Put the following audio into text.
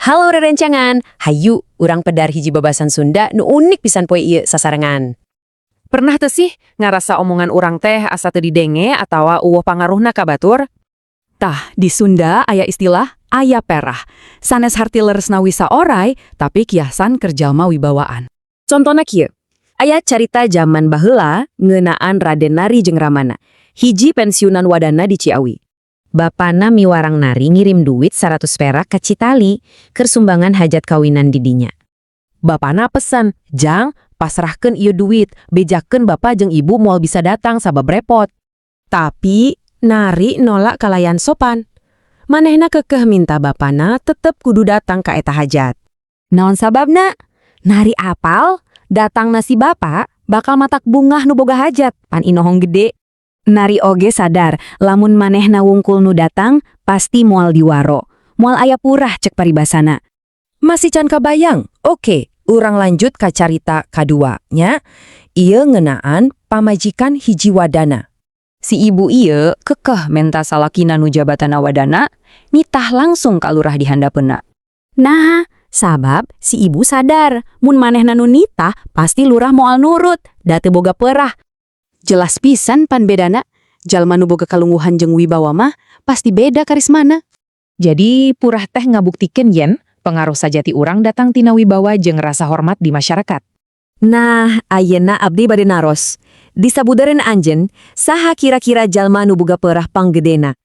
Halo rerencangan, hayu urang pedar hiji babasan Sunda nu unik pisan poe ieu sasarengan. Pernah teu sih ngarasa omongan urang teh asa teu didenge atawa euweuh pangaruhna ka batur? Tah, di Sunda aya istilah aya perah. Sanes harti leresna wisa oray, tapi kiasan keur jalma wibawaan. Contona kieu. Aya carita zaman baheula ngeunaan Raden Nari jeung Ramana. Hiji pensiunan wadana di Ciawi. Bapana miwarang Nari ngirim duit 100 perak ke Citali keur sumbangan hajat kawinan didinya. Bapana pesan, "Jang, pasrahkeun ieu duit, bejakeun bapak jeung ibu moal bisa datang sabab repot." Tapi Nari nolak kalayan sopan. Manehna kekeh minta bapana tetep kudu datang ka eta hajat. Naon sababna? Nari apal, datangna si bapak bakal matak bungah nu boga hajat, pan inohong gede. Nari oge sadar, lamun manehna wungkul nu datang, pasti moal diwaro. Moal aya purah cek paribasana. Masih can kabayang? Oke, urang lanjut ka carita kadua nya. Ieu ngeunaan pamajikan hiji wadana. Si ibu ieu kekeh menta salakina nu jabatanna wadana, nitah langsung ka lurah di handapeunna. Nah, sabab si ibu sadar, mun manehna nu nitah, pasti lurah moal nurut, da teu boga perah. Jelas pisan pan bedana, jalma nu boga kalungguhan jeung wibawa mah pasti beda karismana. Jadi purah teh ngabuktikeun yen pengaruh sajati urang datang tina wibawa jeung rasa hormat di masyarakat. Nah, ayeuna abdi bade naros. Di sabudeureun anjeun, saha kira-kira jalma nu boga perah panggedena?